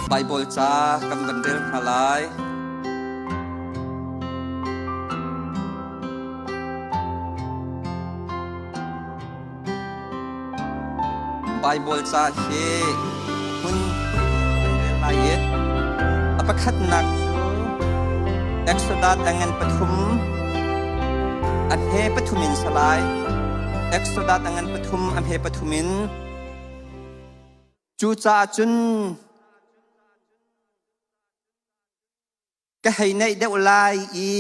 Baibal ca kan van rel hna lai. Baibal ca hi hun kan rel lai i a pakhatnak cu Exodus a ngan pathum a hme pathum in salai. Exodus a ngan pathum a hme pathum in. Cucaah cun Ka hei naih deuh lai i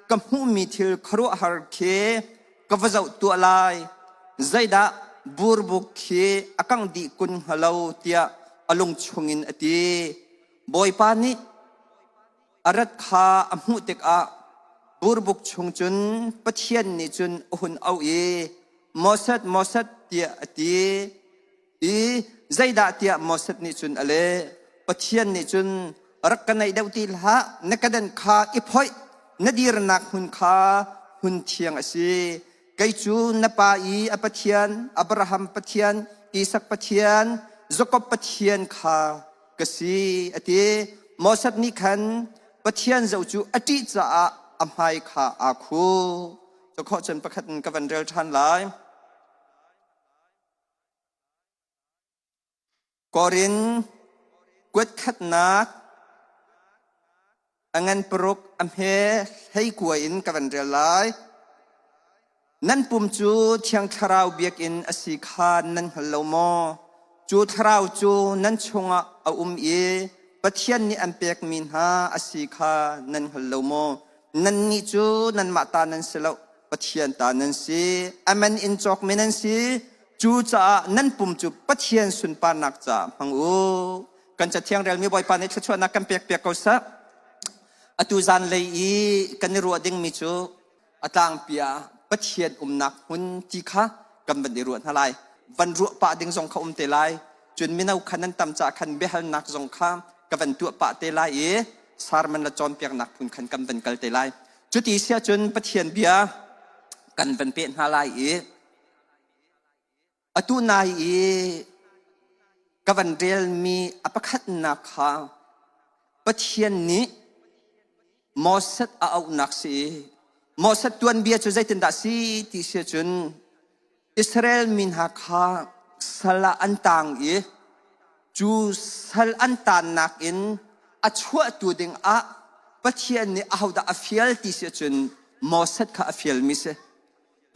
ka hmuhmi thil khuaruahhar khi ka va zoh tuah lai. Zeidah burbuk khi a kangh dih kun hnga lo tiah a lung chungin a ti. Bawipa nih a rat kha a hmuh tikah burbuk chung cun Pathian nih cun a hun auh i, Moses, Moses, tiah a ti. I zeidah tiah Moses nih cun a leh. Pathian nih cun rak ka naih deuh ti hlah, na kedan kha i phoih, na dirnak hmun kha hmun thiang a si. Kei cu na pa i a Pathian, Abraham Pathian, Isak Pathian, Jakob Pathian kha ka si, a ti. Moses nih khan Pathian zoh cu a ṭih caah a hmai kha aa khuh. Cu khawh cun pakhat in ka van rel ṭhan lai. Korin kuatkhatnak a ngan paruk a hme hleikua in ka van rel lai. Nan pum cu Thiang Thlarau biakinn a si kha nan hngal lo maw? Cu Thlarau cu nan chungah a um i Pathian nih an pekmi hna a si kha nan hngal lo maw? Nannih cu nanmah ta nan si lo, Pathian ta nan si. A man in cawkmi nan si. Cucaah nan pum cu Pathian sunparnak caah hmang u. Kan Cathiang relmi Bawipa nih thluachuahnak kan pek piak ko seh. Atu zanlei i kan i ruah dingmi cu a tlangpi ah Pathian umnak hmun ti kha kan van i ruah hna lai. Van ruah pah ding zong kha um te lai. Cun mino kha nan tam caah khan biahalnak zong kha ka van tuah pah te lai i sermon le cawnpiaknak phun khan kan van kal te lai. Cuti siah cun Pathian bia kan van peh hna lai i atu nai i ka van relmi a pakhatnak kha Pathian nih Moses a auhnak si i Moses tuanbia cu zeitindah si ti si cun Israel mi hna kha sal ah an taang i cu sal an taannak in a chuahtu ding ah Pathian nih ahodah a fial ti si cun Moses kha a fialmi si.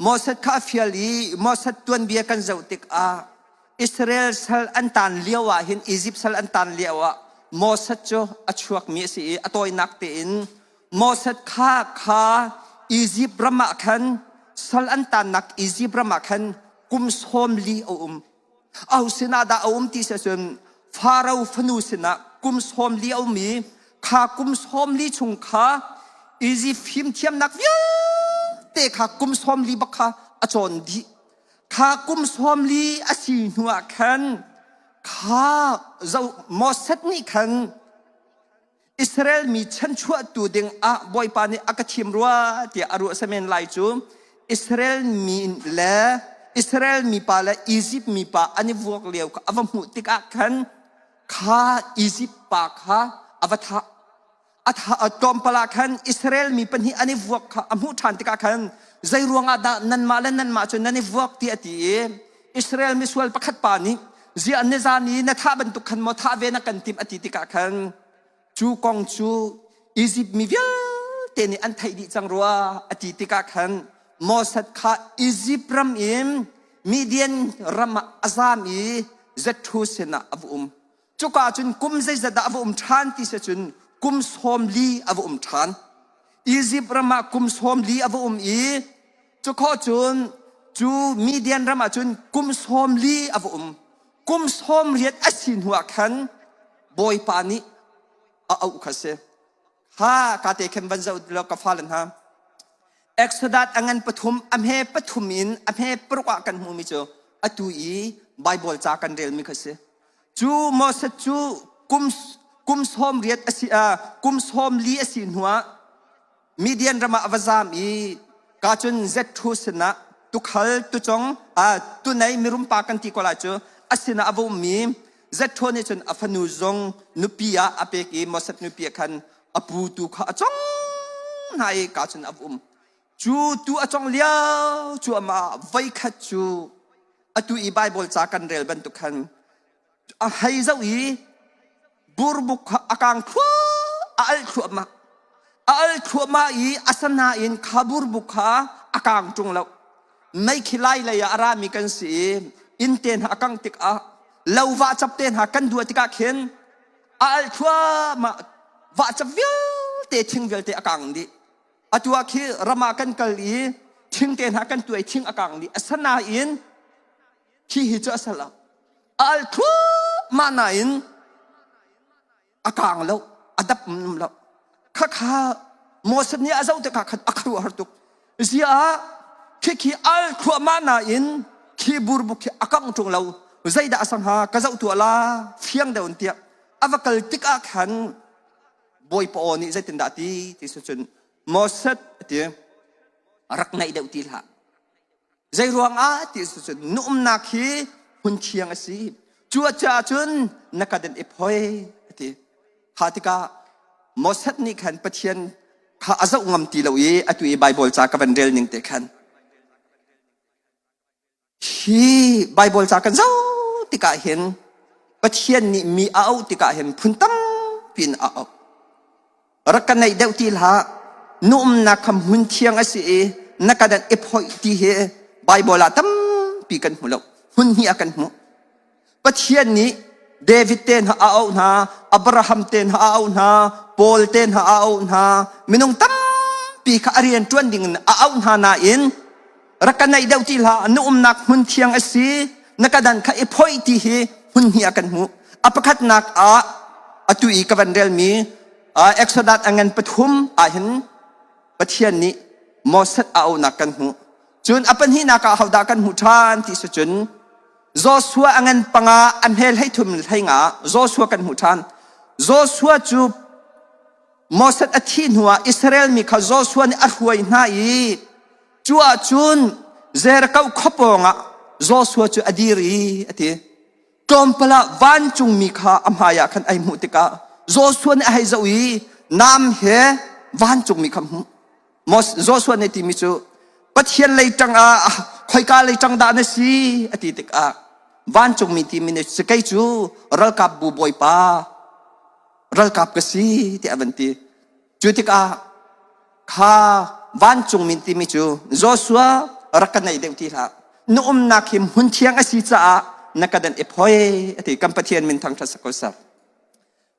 Moses kha a fial i Moses tuanbia kan zoh tikah Israel sal an taan lio ah hin Egypt sal an taan lio ah Moses cu a chuakmi a si i a tawinak tein Moses kha kha Egypt ram ah khan sal an taannak Egypt ram ah khan kum 40 a um. Aho sinah dah a um ti si ahcun Faro fanu sinah kum 40 a um i kha kum 40 chung kha Egypt fimthiamnak vialte kha kum 40 bak kha a cawn dih. Kha kum 40 a si hnu ah khan kha Moses nih khan Israel mi chanchuahtu ding ah Bawipa nih a ka thim rua tiah a ruah samen lai cu Israel mi le Israel mipa le Egypt mipa an i vuak lio kha a va hmuh tikah khan kha Egypt pa kha a va thah. A thah tlawmpal ah khan Israel mi pahnih an i vuak kha a hmuh ṭhan tikah khan zei ruangah dah nanmah le nanmah cu nan i vuak ti a ti i Israel misual pakhat pa nih ziah nizan i na thah bantuk khan maw thah ve na kan timh a ti tikah khan cu kong cu Izipt mi vialte nih an theih dih cang rua a ti tikah khan Moses kha Izipt ram in Midian ram ah a zam i Zethu sinah a va um. Cuka cun kum zeizat dah a va um ṭhan ti si cun kum 40 a va um ṭhan. Izipt ram ah kum 40 a va um i Cukhawh cun cu Midian ram ah cun kum 40 a va um. Kum 80 a si hnu ah khan Bawipa nih a auh kha si. Ha ka te khan van zoh law ka fale hna. Exodus a ngan pathum a hme pathum in a hme paruk ah kan hmuhmi cu atu i Bible ca kan relmi kha si. Cu Moses cu kum kum 80 a si kum 40 a si hnu ah Midian ram ah a va zaam i ka cun Zethu sinah tukhal tucong tunei mirum pa kan ti ko lai cu a sinah a va ummi. Jethro nih cun a fanu zong nupi ah a pek i Moses nupi ah khan a pu tu kha a cong hna i ka cun a va um. Cu tu a cong lio cu amah voikhat cu atu i Baibal ca kan rel bantuk khan a hei zoh i burbuk kha a kang thluah a alh thluahmah. A alh thluahmah i a sanain kha burbuk kha a kang ṭung lo. Mei khi lai lei ah a rami kan si i inn te hna a kang tikah lo vahcap te hna kan duah tikah khin a alh thluahmah vahcap vialte thing vialte a kang dih. Atu ah khi ram ah kan kal i thing te hna kan tuai thing a kang dih. Asanain khi hi cu a sal lo. A al thluahmah nain a kang lo, a dap um lo. Khakha Moses nih a zoh tikah khan a khuaruahhar tuk. Ziah khikhi al thluahmah nain khi burbuk khi a kang ṭung lo. Zeidah a sang hnga ka zoh tuah la fiang deuh in tiah a va kal tikah khan Bawipa aw nih zeitindah a ti ti si cun Moses a ti rak ngaih deuh ti hlah. Zei ruangah ti si cun na umnak hi hmun thiang a si. Cu caah cun na ka dan i phoi a ti. Kha tikah Moses nih khan Pathian kha a zoh ngam ti lo i atu i Baibal ca ka van rel ning te khan Hi Baibal ca kan zoh tikah hin Pathian nih mi a auh tikah hin phun tampi in a auh. Rak ka naih deuh ti hlah. Na umnak kha hmun thiang a si i na ka dan i phoih ti hi Baibal ah tampi kan hmu lo. Hmun hnih ah kan hmuh. Pathian nih David te hna a auh hna, Abraham te hna a auh hna, Paul te hna a auh hna, minung tampi kha a rian ṭuan ding in a auh hna nain rak ka naih deuh ti hlah, na umnak hmun thiang a si, na ka dan kha i phoih ti hi hmun hnih ah kan hmuh. A pakhatnak ah atu i ka van relmi Exodus a ngan pathum ahhin Pathian nih Moses a auhnak kan hmuh. Cun a pahnihnak ah hodah kan hmuh ṭhan ti si cun Joshua a ngan panga a hmel hlei thum hlei nga Joshua kan hmuh ṭhan. Joshua cu Moses a thih hnuah Israel mi kha Joshua nih a hruai hna i cu ahcun Jericho khua pawngah Joshua cu a dir i a ti. Tlawmpal ah vancungmi kha a hmaiah khan ai hmuh tikah Joshua nih a hei zoh i nam he vancungmi kha hmuh. Joshua nih timi cu Pathian lei ṭang ah khoika lei ṭang dah na si a ti tikah vancungmi timi nih si kei cu ralkap bu bawipa ralkap ka si tiah a van ti. Cu tikah kha vancungmi timi cu Joshua rak ka naih deuh ti hlah. Na umnak hi hmun thiang a si caah na ka dan i phoi a ti. Kan Pathian min thangṭhat sak ko seh.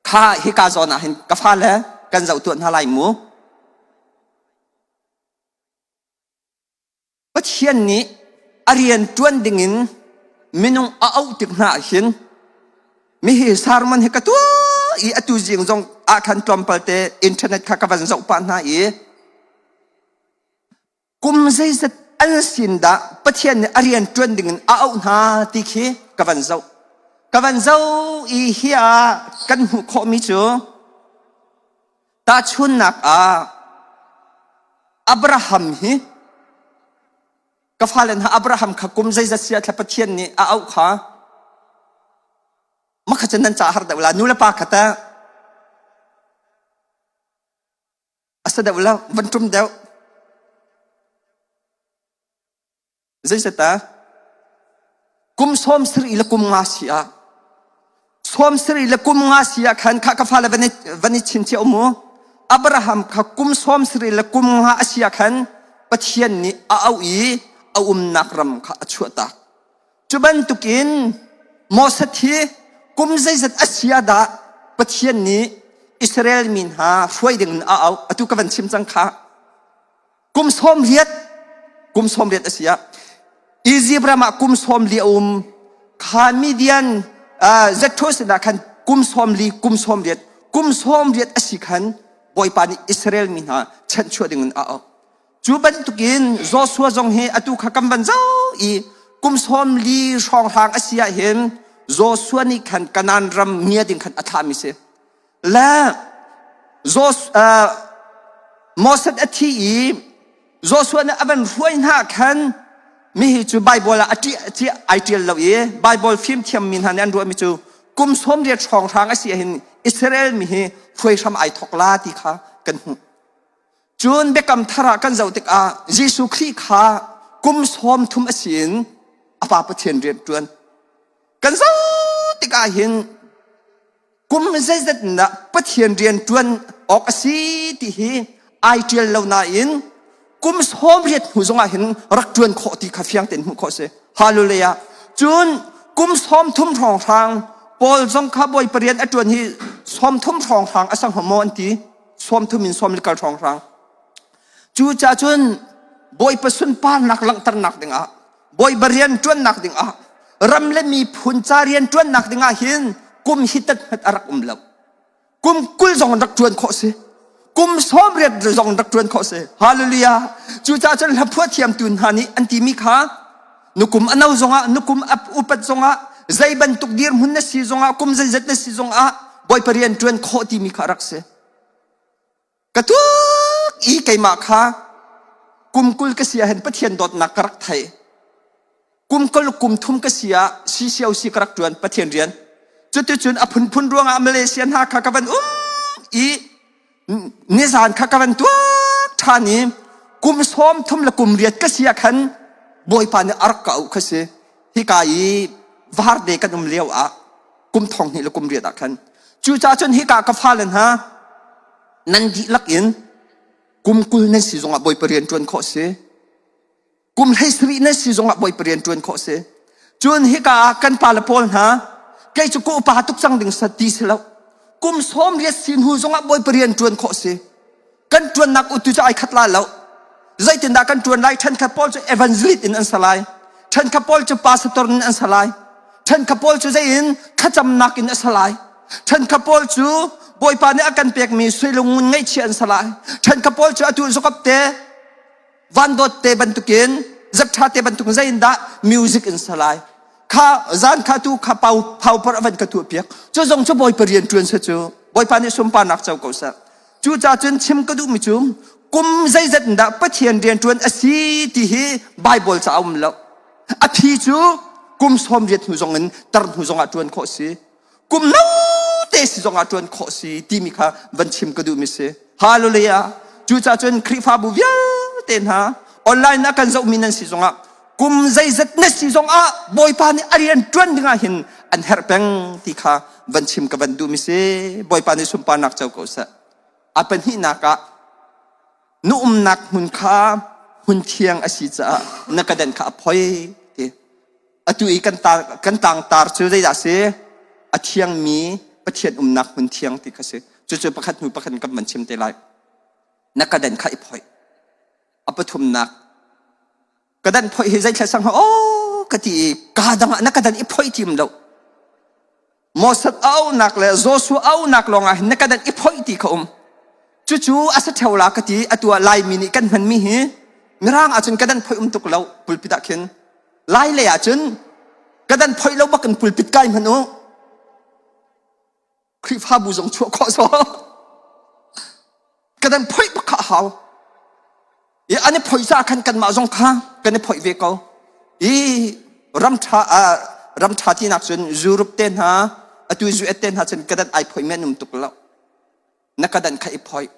Kha hika zawn ah hin ka fale kan zoh tuah hna lai mu. Pathian nih a rian ṭuan dingin minung a auh tik hna ah hin mihi sermon hi ka tuah i atu zing zong ah khan tlawmpal te internet kha ka van zoh pah hna i kum zeizat an sin dah Pathian nih a rian ṭuan dingin a auh hna ti khi ka van zoh. Ka van zoh i hi ah kan hmuh khawhmi cu tahchunnak ah Abraham hi ka fale hna Abraham kha kum zeizat sia thla Pathian nih a auh kha makha cun nan ca har deuh la nu le pa kha teh a sa deuh lo van ṭum deuh zeizat ah kum sawm sarih le kum nga si ah sawm sarih le kum nga si ah khan kha ka fale van i van i chinchiah mu Abraham kha kum sawm sarih le kum nga a si ah khan Pathian nih a auh i a umnak ram kha a chuahtak Cu bantukin Moses hi kum zeizat a si ah dah Pathian nih Israel mi hna hruai ding in a auh. Atu ka van chim cang kha. Kum sawm riat, kum sawm riat a si ah Egypt ram ah kum sawm li a um. Kha Midian uh, Jethro sinah khan kum sawm li, kum sawm riat, kum sawm riat a si khan Bawipa nih Israel mi hna chanhchuah ding in a auh. Cu bantukin Joshua zong hi atu kha kan van zoh i kum sawm li hrawnghrang a si ah hin Joshua nih khan Kanaan ram ngia ding khan a thlahmi si. Le Moses a thi i Joshua nih a van hruai hna khan mihi cu Bible ah a ṭi ai ṭial lo i Bible fimthiammi hna nih an ruahmi cu Kum 80 hrawnghrang a si ahhin Israel mi hi hruai hram ai thok la ti kha kan hmuh. Cun Biakam Thar ah kan zoh tikah Jesuh Khrih kha kum 30 a si in a Pa Pathian rian ṭuan. Kan zoh tikah hin kum zeizat dah Pathian rian ṭuan awk a si ti hi ai ṭial lo nain kum 80 hnu zongah hin rak ṭuan khawh ti kha fiang tein hmuh khawh a si. Hallelujah. Cun kum 30 hrawnghrang Paul zong kha Bawipa rian a ṭuan hi 30 hrawnghrang a sang maw an ti. 30 in sawm le kal hrawnghrang. Cucaah cun Bawipa sunparnak langhternak dingah Bawipa rian ṭuannak dingah ram le miphun ca rian ṭuannak dingah hin kum hi tat hmat a rak um lo. Kum 20 zong rak ṭuan khawh si. Kum 80 zong rak ṭuan khawh si. Hallelujah. Cucaah cun hlaphuah thiamtu hna nih an timi kha nukum a no zongah nukum a upat zongah zei bantuk dirhmun na si zongah kum zeizat na si zongah Bawipa rian ṭuan khawh timi kha a rak si. Ka tuk i keimah kha kum 20 ka si ah hin Pathian dawtnak ka rak thei. Kum 20 kum thum ka si ah CCOC ka rak ṭuan Pathian rian. Cuticun a phunphun ruangah Malaysia hna kha ka van um i nizan kha ka van tuak ṭhan i kum 30 le kum riat ka si ah khan Bawipa nih a rak ka auh kha si. Hika i varde kan um lio ah kum thong hnih le kum riat ah khan. Cucaah cun hika ka fale hna nan dihlak in kum 20 nan si zongah Bawipa rian ṭuan khawh si. Kum 17 nan si zongah Bawipa rian ṭuan khawh si. Cun hika ah kan pale pawl hna kei cu ka upa tuk cang ding sa ti si lo. Kum 80 si hnu zongah Bawipa rian ṭuan khawh si. Kan ṭuannak utu cu ai khat la lo. Zeitindah kan ṭuan lai? Ṭhenkhat pawl cu evangelist in an sa lai. Ṭhenkhat pawl cu pastor in an sa lai. Ṭhenkhat pawl cu zei in thlacamnak in a sa lai. Ṭhenkhat pawl cu Bawipa nih a kan pekmi sui lungun ngaihchia an sa lai. Ṭhenkhat pawl cu atu zukap te van dawt te bantukin zepṭha te bantukin zei in dah music in sa lai. Kha zan kha tu kha pau phau par a van ka tuah piak. Cu zong cu Bawipa rian ṭuan se cu. Bawipa nih sunparnak co ko seh. Cucaah cun chim ka duhmi cu kum zeizat in dah Pathian rianṭuan a si ti hi Baibal ca a um lo. A phi cu kum 80 hnu zong in tar hnu zongah ṭuan khawh si. Kum note si zongah ṭuan khawh si timi kha van chim ka duhmi si. Hallelujah. Cucaah cun Khrihfabu vialte hna online ah kan zohmi nan si zongah kum zeizat na si zongah Bawipa nih a rian ṭuan dingah hin an herh peng ti kha van chim ka van duhmi si. Bawipa nih sunparnak co ko seh. A pahnihnak ah na umnak hmun kha hmun thiang a si caah na kadan kha a phoi ti. Atu i kan kan tlangtar cu zeidah si? A thiangmi Pathian umnak hmun thiang ti kha si. Cucu pakhat hnu pakhat kan van chim te lai. Na kadan kha i phoi. A pathumnak kadan phoih hi zeithla sang aw ka ti i ka dang ah na kadan i phoih tim lo. Moses aunak le Joshua aunak lawng ah hin na kadan i phoih ti kha um. Cucu a sa theo la ka ti atu ah Laimi nih kan hmanmi hi Mirang ahcun kadan phoih um tuk lo pulpit ah khin. Lai lei ahcun kadan phoih lo bak in pulpit kai hman u. Khrihfabu zong chuah khawh so. Kadan phoih bak kha a hau. I an i phoih caah khan kanmah zong kha kan i phoih ve ko. I ram ṭha ram ṭha tinak cun Europe te hna atu US te hna cun kadan ai phoih men um tuk lo. Na kadan kha i phoih.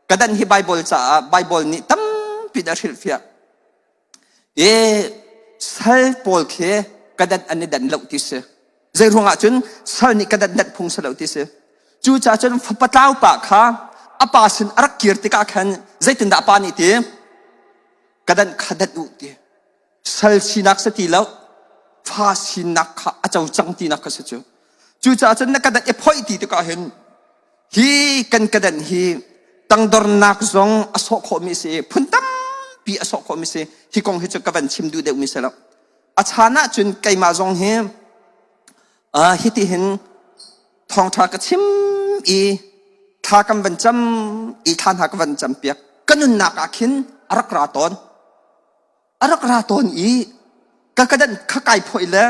Kadan hi Bible caah Bible nih tampi a hrilhfiah. I sal pawl khi kadan an i dan lo ti si. Zei ruangah cun sal nih kadan danh phung si lo ti si. Cucaah cun fapa tlau pa kha a pa sin a rak kir tikah khan zeitindah a pa nih ti? Kadan kha danh u ti. Sal sinak si ti lo, fa sinak kha a co cang tinak kha si cu. Cucaah cun na kadan i phoih ti tikah hin hi kan kadan hi tangdornak zong a sawh khawhmi si i phun tampi a sawh khawhmi si. Hi kong hi cu ka van chim duh deuhmi si lo. A chan ahcun keimah zong hi hiti hin thawngṭha ka chim i thla kan van cam i thla hna ka van cam piak. Ka nunnak ah khin a rak ra tawn. A rak ra tawn i ka kadan kha kai phoih le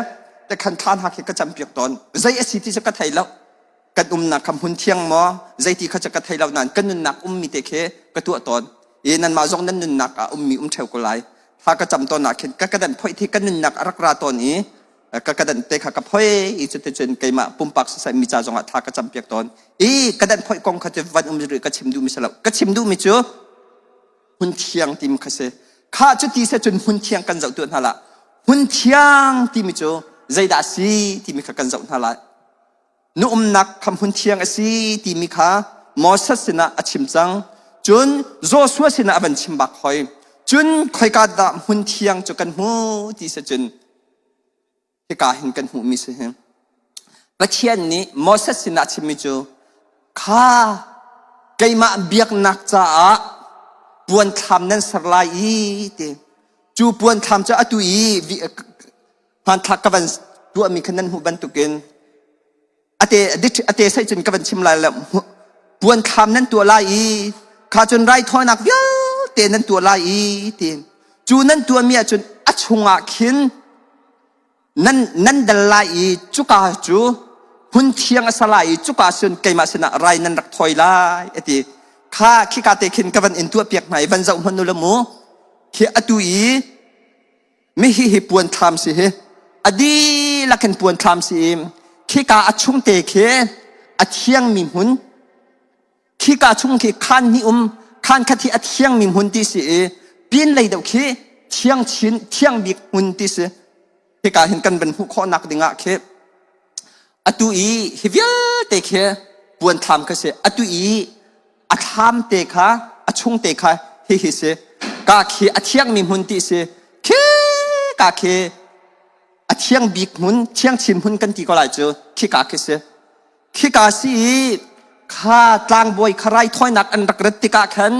te khan thla hna khi ka cam piak tawn. Zei a si ti cu ka thei lo. Kan umnak kha hmun thiang maw zeiti kha cu ka thei lo nain ka nunnak ummi te khi ka tuah tawn. I nanmah zong nan nunnak ah ummi um ṭheo ko lai. Thla ka cam tawn ah khin ka kadan phoih thi ka nunnak a rak ra tawn i. Ka ka dan te kha ka phoi i cuticun keimah pumpak siseh mi ca zongah thla ka campiak tawn. I ka dan phoi kong kha cu van um rih ka chim duhmi si lo. Ka chim duhmi cu hmun thiang timi kha si. Kha cu ti se cun hmun thiang kan zoh tuah hna lah. Hmun thiang timi cu zeidah si timi kha kan zoh hna lai. Na umnak kha hmun thiang a si timi kha Moses sinah a chim cang. Cun Joshua sinah a van chim bak hoi. Cun khoika dah hmun thiang cu kan hmu ti si cun hika hin kan hmuhmi si hi. Pathian nih Moses sinah a chimmi cu kha keimah biaknak caah puan thlam nan ser lai i ti. Cu puan thlam cu atu i hmanthlak ka van tuahmi kha nan hmuh bantukin ate ate sai cun ka van chim lai le puan thlam nan tuah lai i kha cun raithawinak vialte nan tuah lai i ti cu nan tuahmi ahcun a chungah khin nan nan dal lai i cuka cu hmun thiang a sa lai i cuka cun keimah sinah rai nan rak thawi lai ati kha khika te khin ka van in tuah piak hna i van zoh hmanh u la mu khi atu i Mihi hi puan thlam si hi a dihlak in puan thlam si i khika a chung te khi a thiangmi hmun khika chung khi khaan hnih um khaan khat hi a thiangmi hmun ti si i pin lei deuh khi thiang chin thiang bik hmun ti si hika hin kan van hmuh khawhnak dingah khi atu i hi vialte khi puan thlam kha si atu i a thlam te kha a chung te kha hihi si ka khi a thiangmi hmun ti si khi ka khi a thiang bik hmun thiang chin hmun kan ti ko lai cu khika khi si khika si i kha tlangbawi kha raithawinak an rak rat tikah khan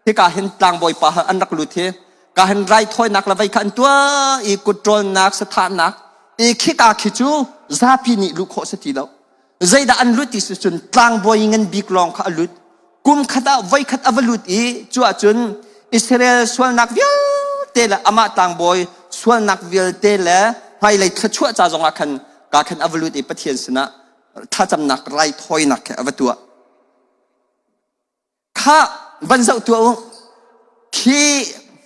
hika hin tlangbawi pa an rak lut hi ka hin raithawinak le vei kha an tuah i kutṭawlnak sathahnak i khika khi cu zapi nih luh khawh si ti lo Zeidah an lut ti si cun tlangbawi ngan bik lawng kha a lut. Kum khat ah voikhat a va lut i cu ahcun Israel sualnak vialte le amah tlangbawi sualnak vialte le hmailei thluachuah ca zongah khan ka khan a va lut i Pathian sinah thlacamnak raithawinak kha a va tuah. Kha van zoh tuah u. Khi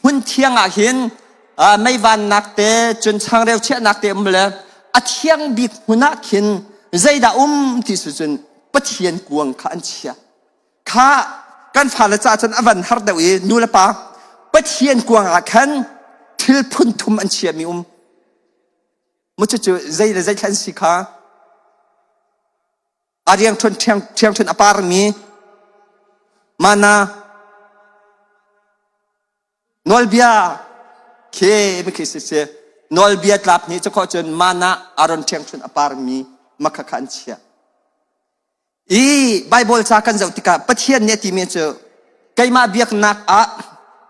hmun thiang ah hin meivannak te cun changreu chiahnak te um le a thiang bik hmun ah khin zeidah um ti si cun Pathian kuang kha an chia. Kha kan fale ca cun a van har deuh i nu le pa Pathian kuang ah khan thil phun thum an chiahmi um. Mu cucu zei le zei thlan si kha A riangṭhuan ṭhiangṭhuan a parmi mana nawlbia khi mikhi si si nawlbia tlap nih cu khawh cun mana Aaron ṭhiangṭhuan a parmi makha kha an chiah. I Bible ca kan zoh tikah Pathian nih a timi cu keimah biaknak ah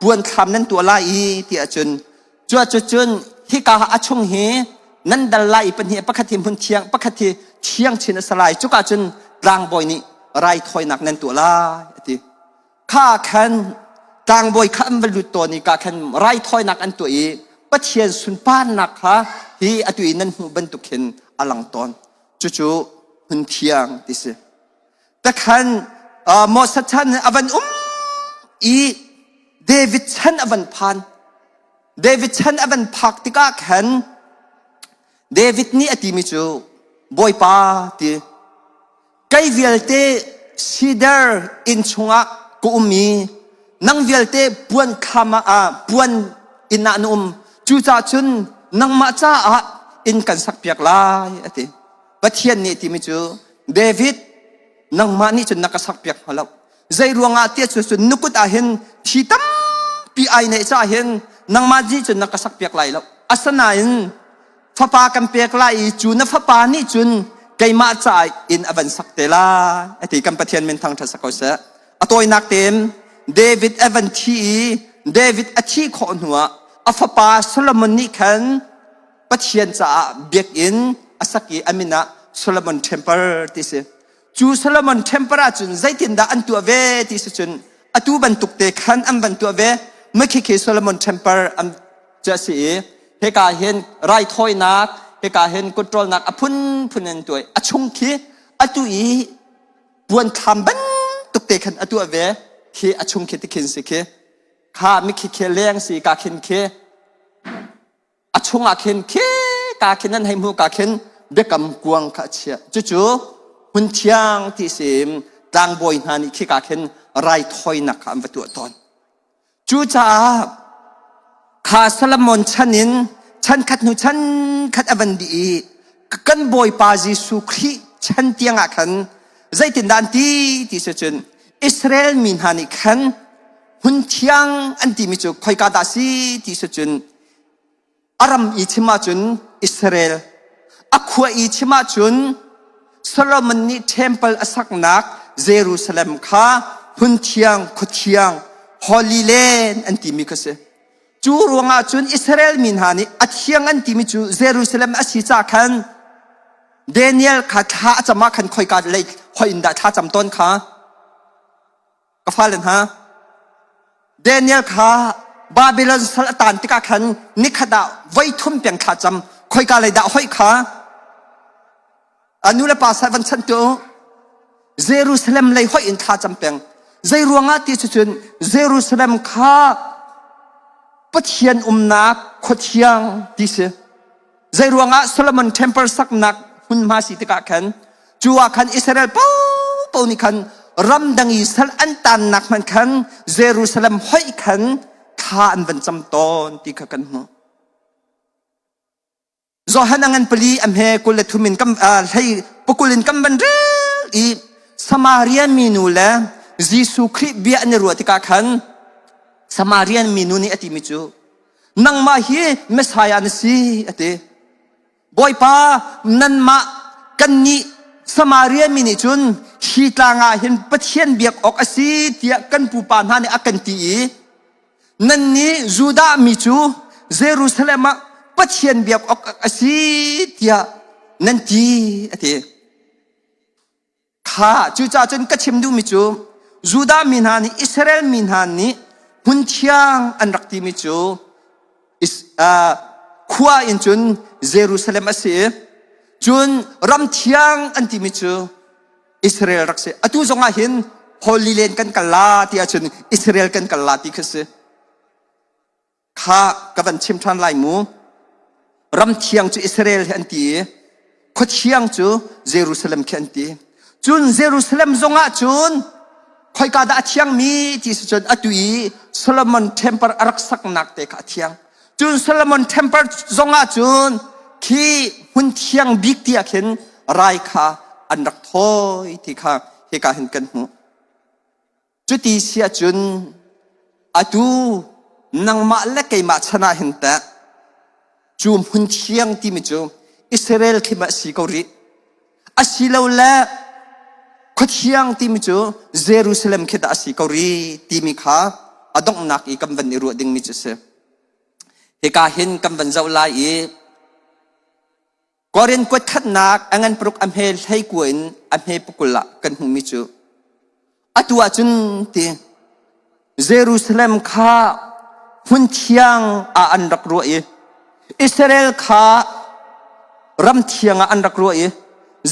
puan thlam nan tuah lai i tiah cun Cuacun hika a chung hi nan dal lai i pahnih pakhat hi hmun thiang pakhat hi thiang chin a si lai cuka cun tlangbawi nih raithawinak nan tuah lai a ti kha khan tlangbawi kha an va lut tawn i ka khan raithawinak an tuah i Pathian sunparnak kha hi atu i nan hmuh bantuk hin a lang tawn cucu hmun thiang ti si Takhan Moses chan a van um i David chan a van phan. David chan a van phak tikah khan David nih a timi cu Bawipa ti kei vialte sidar inn chungah ka um i nang vialte puan kham ah puan inn ah na um cucaah cun nangmah caah inn kan sakpiak lai a ti Pathian nih timi cu David nangmah nih cun na ka sakpiak hnga lo zei ruangah tiah cu cun nukut ah hin thi tampi ai neih caah hin nangmah nih cun na ka sakpiak lai lo asinain fapa kan pek lai i cu na fapa nih cun keimah caah in a van sak te lai ati kan Pathian min thangṭhat sak ko seh a tawinak tein David a van thi i David a thih khawh hnuah a fapa Solomon nih khan Pathian caah biakinn a sak i a min ah Solomon Temple ti si. Cu Solomon Temple ahcun zeitindah an tuah ve ti si cun atu bantuk te khan an van tuah ve. Makhikhi Solomon Temple an cu a si i hika hin raithawinak, hika hin kutṭawlnak a phunphun an tuah i a chung khi atu i puan thlam bantuk te khan a tuah ve khi a chung khi tikhin si khi kha mikhi khi leng si ka khin khi a chungah khin khi ka khin an hei hmuh ka khin biakam kuang kha a chiah. Cucu hmun thiang ti si tlangbawi hna nih khika khin raithawinak kha an va tuah tawn. Cucaah kha Solomon chan in chan khat hnu chan khat a van dih i kan Bawipa Jesuh Khrih chan tiang ah khan zeitindah an ti ti si cun Israel mi hna nih khan hmun thiang an timi cu khoika dah si ti si cun a ram i chim ahcun Israel a khua i chim ahcun Solomon nih temple a saknak Jerusalem kha hmun thiang khua thiang Holy Land an timi kha si. Cu ruangah cun Israel mi hna nih a thiang an timi cu Jerusalem a si ca khan Daniel kha thla a cam ah khan khoika lei hoi in dah thla cam tawn kha Ka fale hna, Daniel kha Babylon sal a taan tikah khan nikhat ah voi thum peng thla cam khoika lei dah hoih kha a nu le pa sal van chanh tu Jerusalem lei hoih in thla cam peng zei ruangah ti cu cun Jerusalem kha Pathian umnak khuathiang ti si Zeiruangah Solomon temple saknak hmunhma si tikah khan cu ah khan Israel paohpaoh nih khan ramdang i sal an tannak hmanh khan Jerusalem hoih khan thla an van cam tawn ti kha kan hmuh. Johan a ngan pali a hme 23 in kam hlei pakul in kam van rel i Samaria minu le Jesuh Khrih bia an i ruah tikah khan Samarian minu nih a timi cu nangmah hi Messiah na si a ti. Bawipa nanmah kannih Samaria mi nih cun hi tlang ah hin Pathian biak awk a si tiah kan pupa hna nih a kan ti i nannih Judah mi cu Jerusalem ah Pathian biak awk a si tiah nan ti a ti. Kha cucaah cun ka chim duhmi cu Judah mi hna nih Israel mi hna nih hmun thiang an rak timi cu khua in cun Jerusalem a si i cun ram thiang an timi cu Israel rak si. Atu zongah hin Holy Land kan kal la ti ahcun Israel kan kal la ti khi si. Kha ka van chim ṭhan lai mu. Ram thiang cu Israel hi an ti i khua thiang cu Jerusalem khi an ti. Cun Jerusalem zongah cun khoika dah a thiangmi ti si cun atu i Solomon temple a rak saknak te kha a thiang. Cun Solomon temple zongah cun khi hmun thiang bik ti ah khin rai kha an rak thawi ti kha hika hin kan hmuh. Cuti si ahcun atu nangmah le keimah chan ah hin teh cu hmun thiang timi cu Israel khi ma si ko rih. Asilole khua thiang timi cu Jerusalem khi dah a si ko rih timi kha a donghnak i kan van i ruah dingmi cu a si. Hika hin kan van zoh lai i Korin kuat khatnak a ngan paruk a hme hlei kua in a hme pakul ah kan hmuhmi cu atu ahcun ti Jerusalem kha hmun thiang ah an rak ruah i Israel kha ram thiang ah an rak ruah i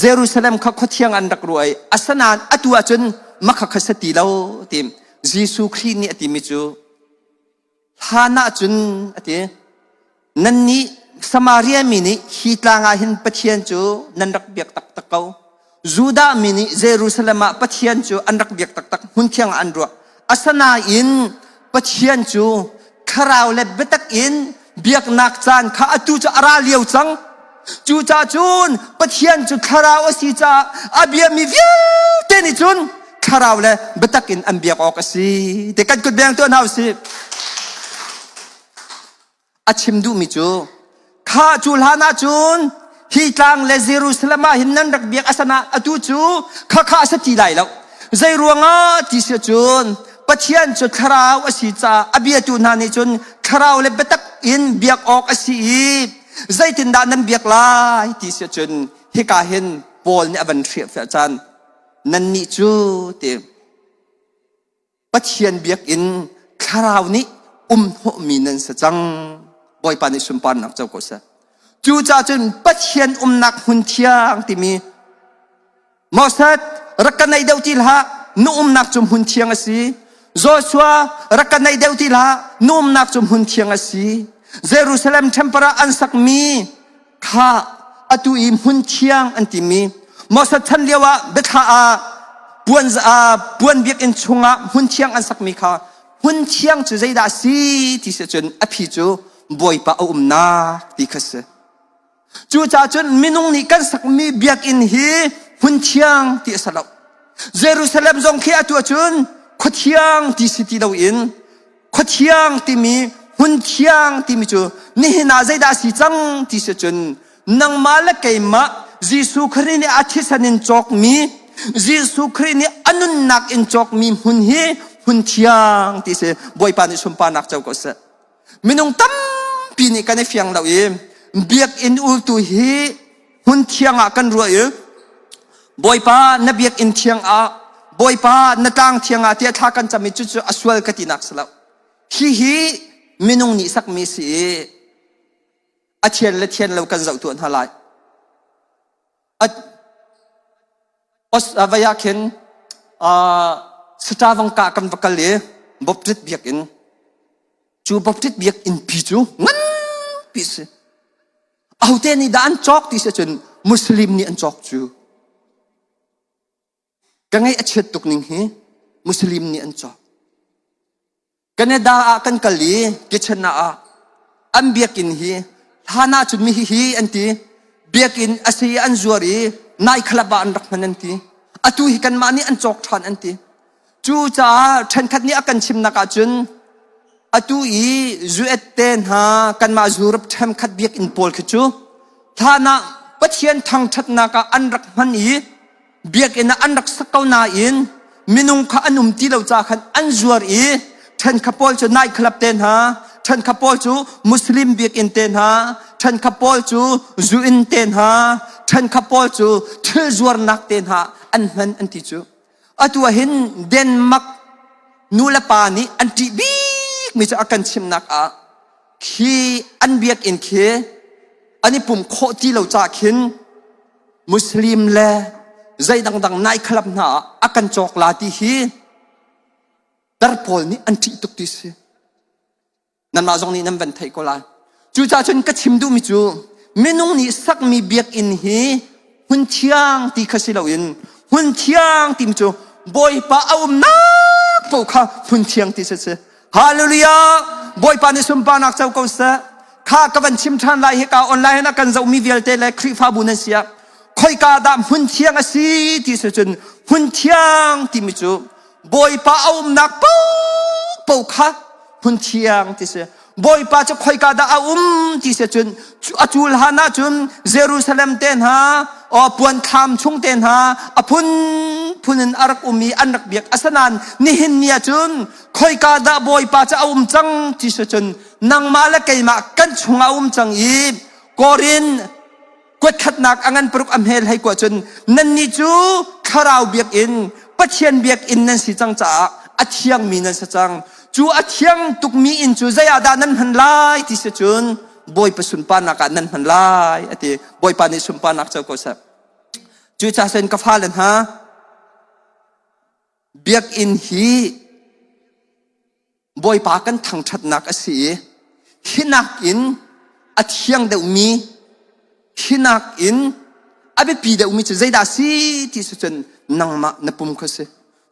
Jerusalem kha khua thiang an rak ruah i asanain atu ahcun makha kha sa ti lo ti Jesuh Khrih nih a timi cu Hlan ahcun a ti, nannih Samaria mi nih hi tlang ah hin Pathian cu nan rak biak taktak ko. Judah mi nih Jerusalem ah Pathian cu an rak biak taktak, hmunthiang ah an ruah. Asinain Pathian cu thlarau le biatak in biaknak caan kha atu cu a ra lio cang. Cucaah cun Pathian cu thlarau a si caah a biami vialte nih cun thlarau le biatak in an biak awk a si. Te kan kut beng tuah hna usih. A chim duhmi cu kha cu hlan ah cun hi tlang le Jerusalem ah hin nan rak biak asana atu cu kha kha a si ti lai lo. Zei ruangah ti si cun Pathian cu thlarau a si caah a biatu hna nih cun thlarau le biatak in biak awk a si i zeitindah nan biak lai ti si cun hika hin Paul nih a van hriahfiah caan nannih cu ti Pathian biakinn thlarau nih um hnawhmi nan si cang Bawipa nih sunparnak co ko seh cucaah cun Pathian umnak hmun thiang timi Moses rak ka naih deuh ti hlah na umnak cu hmun thiang a si Joshua rak ka naih deuh ti hlah na umnak cu hmun thiang a si Jerusalem temple ah an sakmi kha. Kha atu i hmun thiang an timi Moses chan lio ah biathla ah puan puan biakinn chungah hmun thiang an sakmi kha hmun thiang cu zeidah a si ti si cun a phi cu Bawipa a umnak ti kha si. Cucaah cun minung nih kan sakmi biakinn hi hmun thiang ti a si lo. Jerusalem zong khi atu ahcun khua thiang ti si ti loin khua thiang timi hmun thiang timi cu nihin ah zeidah a si cang ti si cun nangmah le keimah Jesuh Khrih nih a thisen in cawkmi Jesuh Khrih nih a nunnak in cawkmi hmun hi hmun thiang ti si Bawipa nih sunparnak co ko seh. Minung tampi nih kan i fiang lo i biakinn ultu hi hmun thiang ah kan ruah i Bawipa na biakinn thiang ah Bawipa na tlang thiang ah tiah thla kan cam i cucu a sual ka tinak si lo. Hihi minung nih sakmi si i a thian le thian lo kan zoh tuah hna lai. Vai ah khin Sitavang kah kan va kal i Baptist biakinn cu Baptist biakinn pi cu nganpi si. Ahote nih dah an cawk ti si cun Muslim nih an cawk cu. Ka ngaih a chiat tuk ning hi Muslim nih an cawk. Canada ah kan kal i kitchen ah an biakinn hi hlan ah cun mi hihi an ti biakinn a si an zuar i night club ah an rak hman an ti atu hi kanmah nih an cawk ṭhan an ti cucaah ṭhenkhat nih a kan chimnak ah cun atu i zuet te hna kanmah Europe ṭhenkhat biakinn pawl khi cu hlan ah Pathian thangṭhatnak ah an rak hman i biakinn ah an rak sak ko nain minung kha an um ti lo ca khan an zuar i ṭhenkhat pawl cu night club te hna ṭhenkhat pawl cu muslim biakinn te hna ṭhenkhat pawl cu zu inn te hna ṭhenkhat pawl cu thil zuarnak te hna an hman an ti cu atu ah hin Denmark nu le pa nih an ṭih bik mi cu a kan chimnak ah khi an biakinn khi an i pum khawh ti lo ca khin Muslim le zei dangdang night club hna ah a kan cawk la ti hi tar pawl nih an ṭih tuk ti si. Nanmah zong nih nan van theih ko lai. Cucaah cun ka chim duhmi cu minung nih sakmi biakinn hi hmun thiang ti kha si loin hmun thiang timi cu Bawipa a umnak paoh kha hmun thiang ti si si. Hallelujah! Bawipa nih sunparnak co ko seh. Kha ka van chim ṭhan lai hika online ah kan zohmi vialte le Khrihfabu nan si ah khoika dah hmun thiang a si ti si cun hmun thiang timi cu Bawipa a umnak paohpaoh kha hmun thiang ti si. Bawipa cu khoika dah a um ti si cun a cul han ahcun Jerusalem te hna puan thlam chung te hna a phunphun in a rak um i an rak biak asinain nihin ni ahcun khoika dah Bawipa cu a um cang ti si cun nangmah le keimah kan chungah a um cang i Korin kuatkhatnak a ngan paruk a hmel hei kuah cun nannih cu thlarau biakinn Pathian biakinn nan si cang caah a thiangmi nan si cang cu a thiang tukmi inn cu zei ah dah nan hman lai ti si cun Bawipa sunparnak ah nan hman lai a ti Bawipa nih sunparnak co ko seh cucaah cun ka fale hna biakinn hi Bawipa kan thangṭhatnak a si i hi nakin a thiang deuhmi hi nakin a biapi deuhmi cu zeidah a si ti si cun nangmah na pum kha si.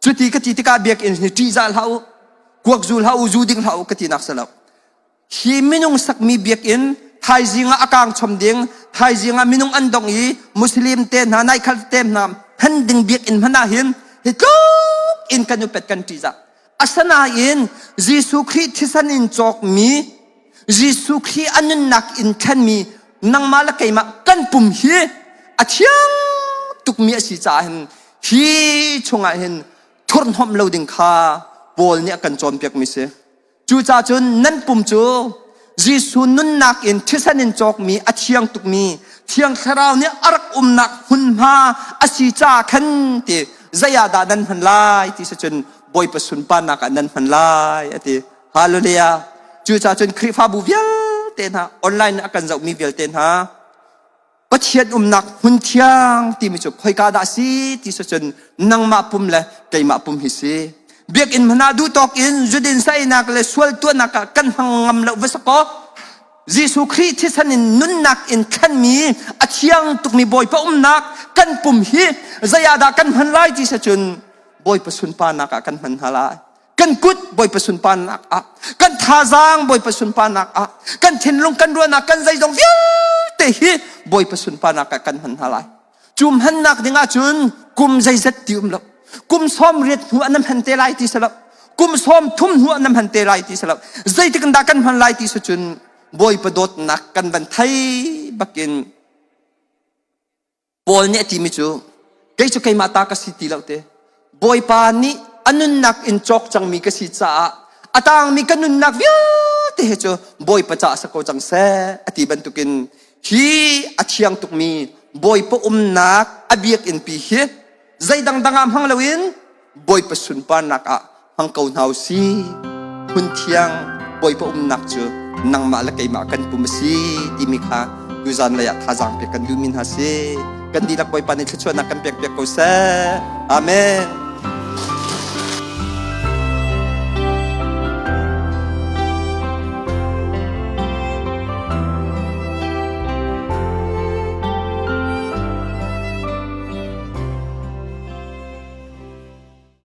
Cuti ka ti tikah biakinn hi ṭihzah hlah u, kuak zu hlah u, zu ding hlah u ka tinak si lo. Hi minung sakmi biakinn thaizing ah a kaang chom ding, thaizing ah minung an dong i Muslim te hna, naikhal te hna hman ding biakinn hmanh ah hin hi tluk in kan upat kan ṭihzah. Asinain Jesuh Khrih thisen in cawkmi, Jesuh Khrih a nunnak in thlenmi nangmah le keimah kan pum hi a thiang tukmi a si caah hin hi chungah hin thurhnomh lo ding kha Paul nih a kan cawnpiakmi si. Cucaah cun nan pum cu Jesuh nunnak in thisen in cawkmi a thiang tukmi Thiang Thlarau nih a rak umnak hmunhma a si caah khan ti zei ah dah nan hman lai ti si cun Bawipa sunparnak ah nan hman lai a ti. Hallelujah. Cucaah cun Khrihfabu vialte hna online a kan zohmi vialte hna Pathian umnak hmun thiang timi cu khoika dah si ti si cun nangmah pum le keimah pum hi si. Biakinn hmanh ah duh tawk in zudin sainak le sual tuahnak ah kan hmang ngam lo va si kaw. Jesuh Khrih thisen in nunnak in thlenmi a thiang tukmi Bawipa umnak kan pum hi zei ah dah kan hman lai ti si cun Bawipa sunparnak ah kan hman hna lai. Kan kut Bawipa sunparnak ah, kan thazaang Bawipa sunparnak ah, kan thinlung kan ruahnak kan zeizong vialte hi Bawipa sunparnak ah kan hman hna lai. Cu hmannak ding ahcun kum zeizat ti um lo. Kum 80 hnu ah na hman te lai ti si lo. Kum 30 hnu ah na hman te lai ti si lo. Zeitik in dah kan hman lai ti si cun Bawipa dawtnak kan van thei bakin Paul nih a timi cu kei cu keimah ta ka si ti lo te. Bawipa nih a nunnak in cawk cangmi ka si caah a tangmi ka nunnak vialte he cu Bawipa caah sa ko cang seh a ti bantukin hi a thiang tukmi Bawipa umnak a biakinn pi hi zei dangdang ah hmang loin Bawipa sunparnak ah hmang ko hna u si. Hmun thiang Bawipa umnak cu nangmah le keimah kan pum a si timi kha tuzan lei ah thazaang pek kan duhmi hna si. Kan dihlak Bawipa nih thluachuahnak kan pek piak ko seh. Amen.